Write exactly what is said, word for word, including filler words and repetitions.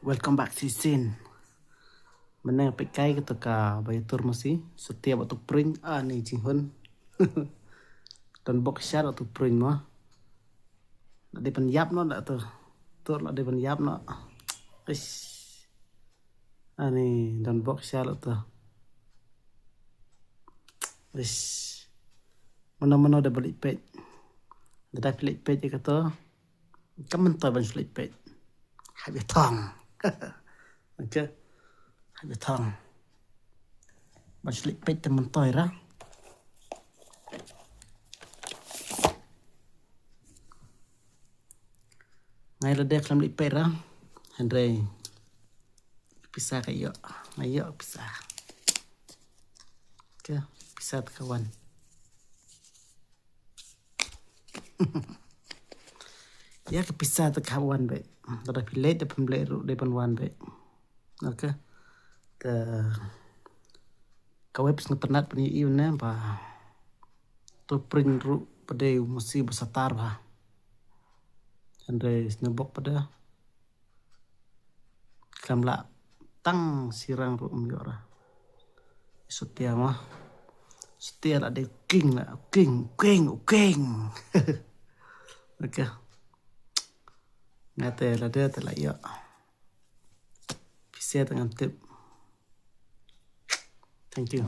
Welcome back to the scene. Mynne nga peit kai kato kaba ïatur masi, Satia bad uto u pring, ani jinghun. Donbok shisha uto u pring mo. La dei ban ïap noh la to. Tur la dei ban ïap noh. Ish. Ani donbok shisha uto. Ish. Mano mano da ba leit peit. Da da phi leit peit ïa kato. Kam myntoi ban shu leit peit. Hap ïa thong. Okay. Hap ïa thong. Ban shu leit peit te myntoi ra. Nga ïa lade khlem leit peit ra. Hynrei pisa ka ïoh. Nga ïoh pisa. Okay, pisa te ka wan. Ïa ka pisa te ka wan beit. Lada phi leit da phim leit ruh dei ban wan beit. Okay. Te ka web sngewtynnat pynïohi ne ba uto u pring ruh pat dei u masi ba satar bha. Hynrei sngewbok pat de. Khlem lah tang shirang ruh um ïoh ra. Satia mo. Satia la dei king la, king, king, king. Okay. Nga te lade te la ïoh. Pisa te ngam tip. Thank you.